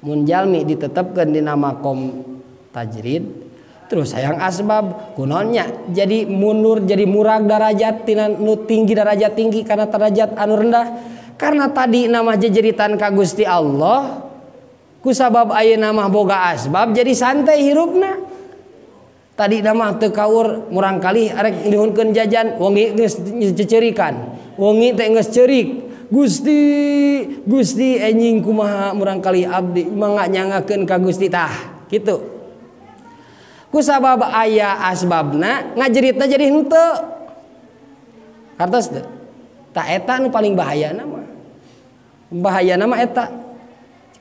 mun jalmi ditetepkeun dina makom tajrid, terus hayang asbab kunonnya jadi mundur, jadi murag darajat tina nu tinggi darajat tinggi karena derajat anu rendah. Karena tadi nama jejeritan ka Gusti Allah, ku sabab ayeuna mah boga asbab jadi santai hirupna. Tadi nama teu kaur murang kali arek nyuhunkeun jajan wengi geus cecerikan, wengi teh geus ceurik. Gusti, Gusti enjing kumaha murang kali abdi mangga nyangakeun ka Gusti tah kitu. Ku sabab aya asbabna ngajeritna jadi henteu. Hartos teu? Tah eta nu paling bahayana mah. Bahayana mah eta.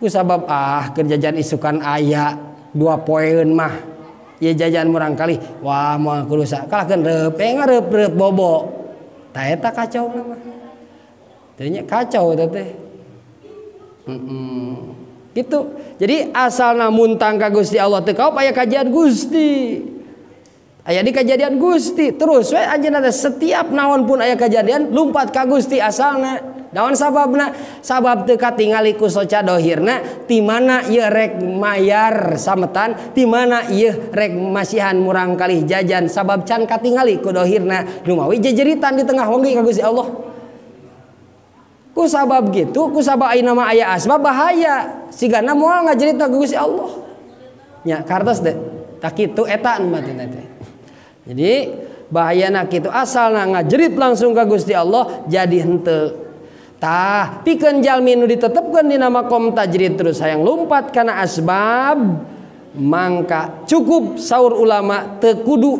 Ku sabab keur jajan isukan aya dua poeun mah. Ieu jajan murang kali wah moal kurusa kalahkeun reup ngareup-reup bobo. Tah eta kacau mah. Teu nya kacau eta teh. Gitu. Jadi asalna muntang ka Gusti Allah teu kaop aya kajian Gusti. Aya di kejadian Gusti terus we anjeunna teh setiap naon pun aya kejadian lumpat ka Gusti asalna. Naon sababna? Sabab teu katingali ku soca dohirna ti mana ieu rek mayar sametan, ti mana ieu rek masihan murang kalih jajan, sabab can katingali ku dohirna lumawi jejeritan di tengah wengi ka Gusti Allah. Ku sabab gitu, ku sabab ayeuna mah aya asbab bahaya, sigana moal ngajerita ku Gusti Allah. Nya kartos teh. Tah kitu eta nu batin teh. Jadi bahayana kitu asalna ngajerit langsung ka Gusti Allah jadi henteu. Tah pikeun jalmi nu ditetepkeun dina makom tajrid terus hayang lumpat kana asbab, mangka cukup saur ulama teu kudu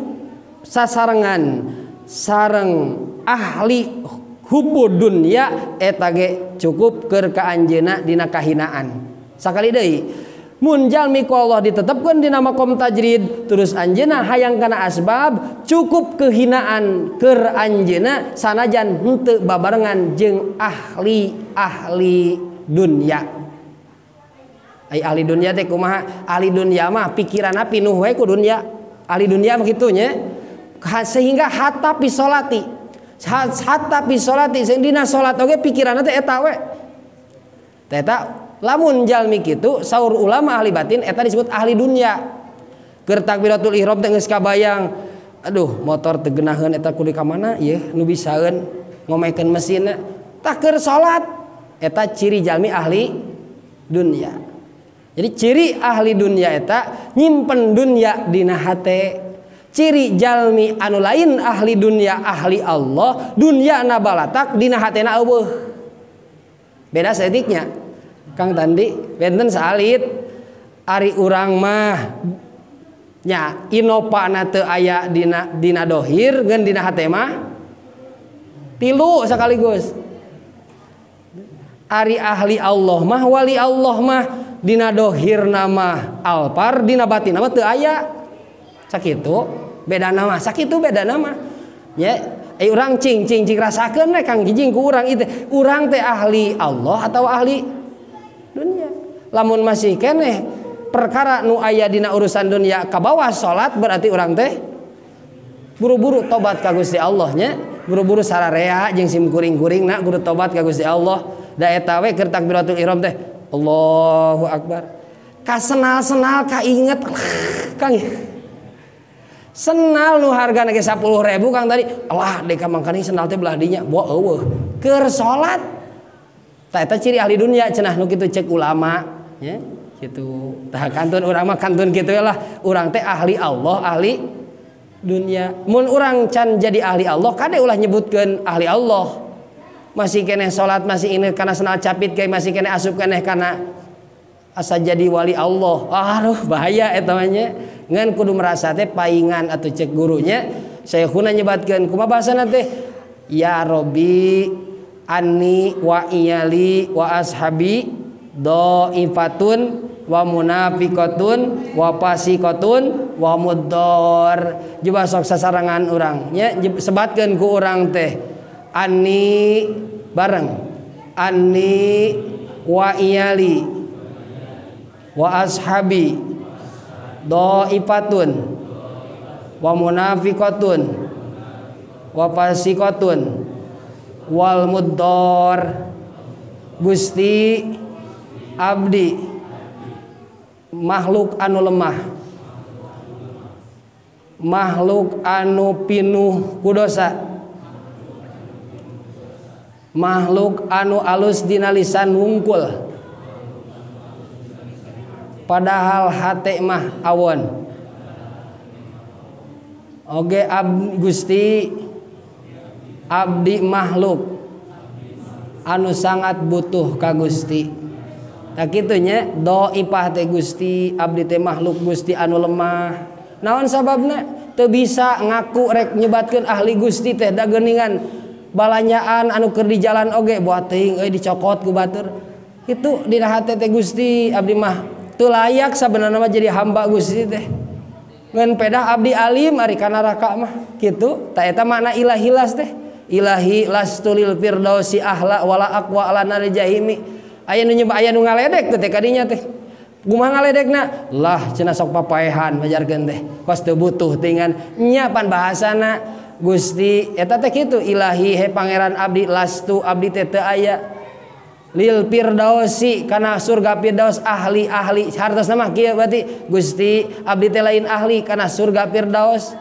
sasarengan sareng ahli hubbu dunya eta ge cukup keur ka anjeunna dina kahinaan. Sakali deui mun jalmi ku Allah ditetepkeun dina makom tajrid terus anjeunna hayang kana asbab, cukup kehinaan keur anjeunna sanajan henteu babarengan jeung ahli-ahli dunya. Ai ahli dunya teh kumaha? Ahli dunya mah pikiranna pinuh we ku dunya. Ahli dunya mah kitu nya. Sehingga hatta fi sholati, hatta fi sholati sing dina salat oge pikiranna teh eta we. Teh eta lamun jalmi kitu saur ulama ahli batin eta disebut ahli dunya. Keur takbiratul ihram teh geus kabayang, aduh motor teu geunaheun eta kudu ka mana ieu nu bisaeun ngomekeun mesinna. Tah keur salat eta ciri jalmi ahli dunya. Jadi ciri ahli dunya eta nyimpen dunya dina hate. Ciri jalmi anu lain ahli dunya ahli Allah, dunyana balatak dina hatena eueuh. Beda saeutiknya. Kang Tandi benten salit ari urang mah nya inopana teu aya dina dohir ngan dina hate mah tilu sekaligus. Ari ahli Allah mah wali Allah mah dina dohirna mah alpar, dina batinna mah teu aya. Sakitu beda nama, sakitu beda nama. Ya, urang cing cing cing rasakeun we Kang Kijing ku urang itu. Urang teh ahli Allah atau ahli dunia. Lamun masih keneh perkara nu aya dina urusan dunia ka bawah salat berarti urang teh Buru-buru tobat ka Gusti Allah nya, buru-buru sararea jeung sim kuring-kuringna kudu tobat ka Gusti Allah. Da eta we keur takbiratul ihram teh Allahu akbar. Kasenal-senal kainget Kang. Senal nu hargana ge 10.000 Kang tadi. Allah deka mangkaning senal teh belah dinya boa eueuh. Keur salat. Tah eta ciri ahli dunia cenah nu kitu cek ulama nya kitu. Tah kantun urang mah kantun kitu lah. Urang teh ahli Allah, ahli dunia. Mun urang can jadi ahli Allah kade ulah nyebutkeun ahli Allah. Masih keneh salat, masih ini kana senal capit kayak masih keneh asup keneh kana asa jadi wali Allah. Aduh bahaya eta mah nya. Ngan kudu merasa teh paingan atau cek gurunya. Syekhuna nyebatkeun kumaha bahasana teh? Ya Robbi anni wa iyali wa ashabi dhaifatun wa munafiqatun wa fasiqatun wa muddar. Coba sok sasarangan urang nya sebatkeun ku urang teh anni bareng anni wa iyali wa ashabi dhaifatun wa munafiqatun wa fasiqatun wal muddar. Gusti abdi makhluk anu lemah, makhluk anu pinuh ku dosa, makhluk anu alus dina lisan wungkul padahal hate mah awon. Oge Gusti abdi makhluk anu sangat butuh ka Gusti. Tah kitu nya dhaifah teh Gusti abdi teh makhluk Gusti anu lemah. Naon sababna? Teu bisa ngaku rek nyebatkeun ahli Gusti teh da geuningan balanyaan anu keur di jalan oge buat teuing euy dicokot ku batur. Kitu dina hate teh Gusti abdi mah teu layak sabenerna mah jadi hamba Gusti teh. Ngan pedah abdi alim ari ka neraka mah kitu. Ta eta makna ilahilas teh. Ilahi lastulil firdausi ahla wala aqwa ala nari jahimi. Aya nu nyoba aya nu ngaledek teh kadinya teh. Kumaha ngaledekna? Lah cenah sok papaehan pajarkeun teh. Kos teu butuh tingan nya pan bahasana Gusti eta teh kitu ilahi he pangeran abdi lastu abdi teh teu aya lil firdausi kana surga firdaus ahli-ahli hartosna mah kieu berarti Gusti abdi teh lain ahli kana surga firdaus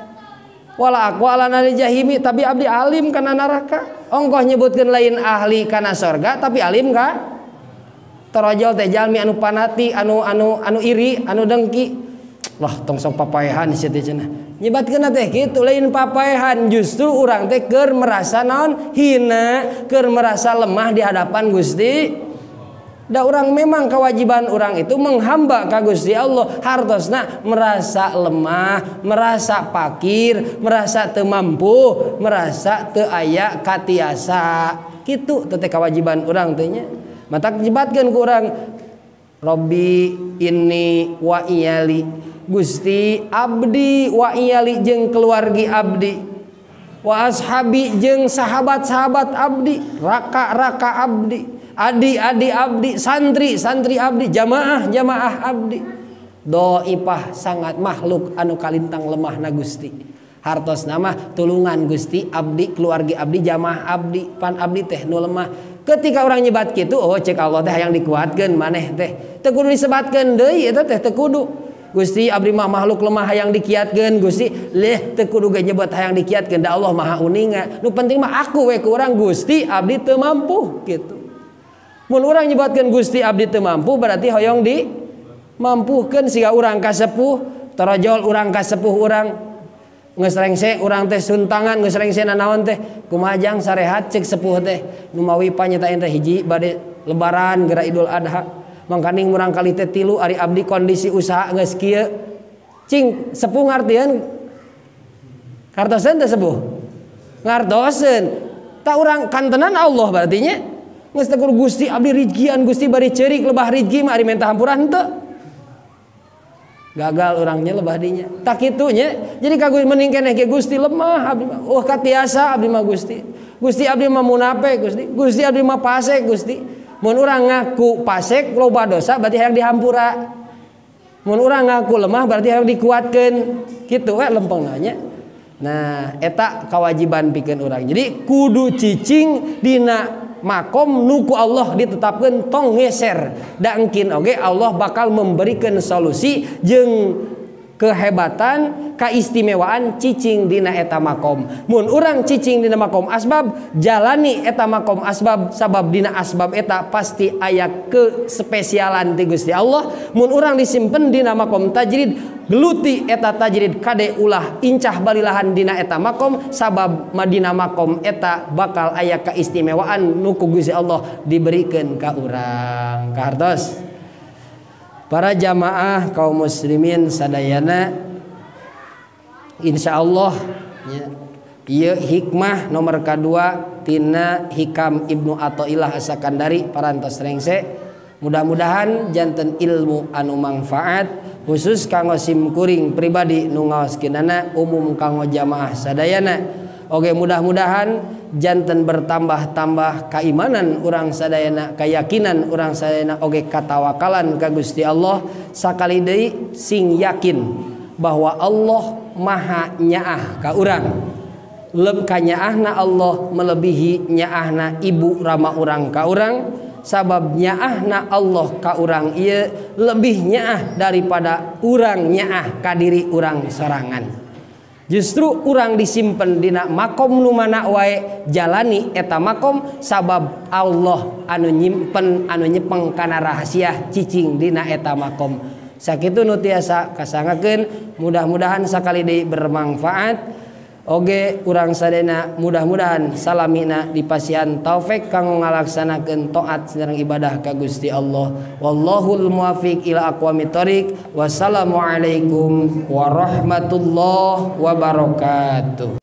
wala aqwa ala nari jahimi tapi abdi alim kana neraka. Ongkoh nyebutkeun lain ahli kana surga tapi alim ka torojol teh jalmi anu panati anu anu anu iri anu dengki. Lah tong sok papaehan sia teh cenah. Nyebatkeun teh kitu lain papaehan justru urang teh keur merasa naon hina, keur merasa lemah di hadapan Gusti. Da urang memang kewajiban urang itu menghamba ka Gusti Allah. Hartosna merasa lemah, merasa pakir, merasa teu mampu, merasa teu aya katiasa. Kitu teh kewajiban urang teh nya. Matak nyebatkeun ku urang Robbi inni wa iyali Gusti abdi wa iyali jeung keluargi abdi wa ashabi jeung sahabat-sahabat abdi, raka-raka abdi, adi-adi abdi, santri-santri abdi, jamaah-jamaah abdi. Dhaifah sangat makhluk anu kalintang lemahna Gusti. Hartosna mah tulungan Gusti abdi, keluargi abdi, jamaah abdi, pan abdi teh nu lemah. Ketika orang nyebat kitu, oh cek Allah teh hayang dikuatkeun maneh teh. Teu kudu disebatkeun deui eta teh teu kudu. Gusti abdi mah makhluk lemah hayang dikiatkeun Gusti. Leh teu kudu ge nyebat hayang dikiatkeun da Allah Maha Uninga. Nu penting mah aku we ku urang Gusti abdi teu mampu kitu. Mun urang nyebatkeun Gusti abdi teu mampu berarti hoyong di mampuhkeun siga urang kasepuh, torojol urang kasepuh urang geus rengse urang teh suntangan geus rengse nanaon teh kumaha jang sarehat cek sepuh teh nu mawi panyetain teh hiji bade lebaran geura Idul Adha mangkaning murang kali teh tilu ari abdi kondisi usaha geus kieu cing sepuh ngartieun kartoseun teh sepuh ngartoseun tak urang kantenan Allah berarti nya geus teh Gusti abdi rizkian Gusti bari ceurik lebah rizki mah ari menta hampura henteu gagal orangnya lebah dinya tak kitunya jadi kagu mending keneh ke Gusti lemah abdi mah oh katiasa abdi mah Gusti Gusti abdi mah munafik Gusti Gusti abdi mah pasek Gusti mun urang ngaku pasek loba dosa berarti hayang dihampura mun urang ngaku lemah berarti hayang dikuatkeun kitu we lempeng nanya Nah eta kewajiban pikeun urang. Jadi kudu cicing dina makom nu ku Allah ditetapkeun tong ngeser. Da engkin oge Allah bakal memberikan solusi jeung kehebatan, keistimewaan cicing dina eta makom. Mun urang cicing dina makom asbab, jalani eta makom asbab, sabab dina asbab eta pasti aya kespesialan ti Gusti Allah. Mun urang disimpen dina makom tajrid, geluti eta tajrid kade ulah incah balilahan dina eta makom, sabab madina makom eta bakal aya keistimewaan nu ku Gusti Allah diberikan ka urang. Kahartos para jamaah kaum muslimin sadayana, insyaallah ya, ieu hikmah nomor kadua tina Hikam Ibnu Athaillah As-Sakandari parantos rengse. Mudah-mudahan janten ilmu anu manfaat khusus kanggo simkuring pribadi nu ngaoskeunana, umum kanggo jamaah sadayana. Oke, mudah-mudahan janten bertambah-tambah keimanan urang sadayana, keyakinan urang sadayana, oge katawakalan ka Gusti Allah. Sakali deui sing yakin bahwa Allah maha nyaah ka urang. Leb kanyaahna Allah melebihi nyaahna ibu rama urang ka urang, sabab nyaahna Allah ka urang ieu lebih nyaah daripada urang nyaah ka diri urang sorangan. Justru urang disimpen dina makom nu mana wae jalani eta makom, sabab Allah anu nyimpen anu nyepeng kana rahasia cicing dina eta makom. Sakitu nu tiasa kasangakeun, mudah-mudahan sakali deui bermanfaat. Oge urang sadayana mudah-mudahan salamina dipasihan taufik kanggo ngalaksanakeun taat sareng ibadah ka Gusti Allah. Wallahul muwafiq ila aqwamit thoriq. Wassalamualaikum warahmatullahi wabarakatuh.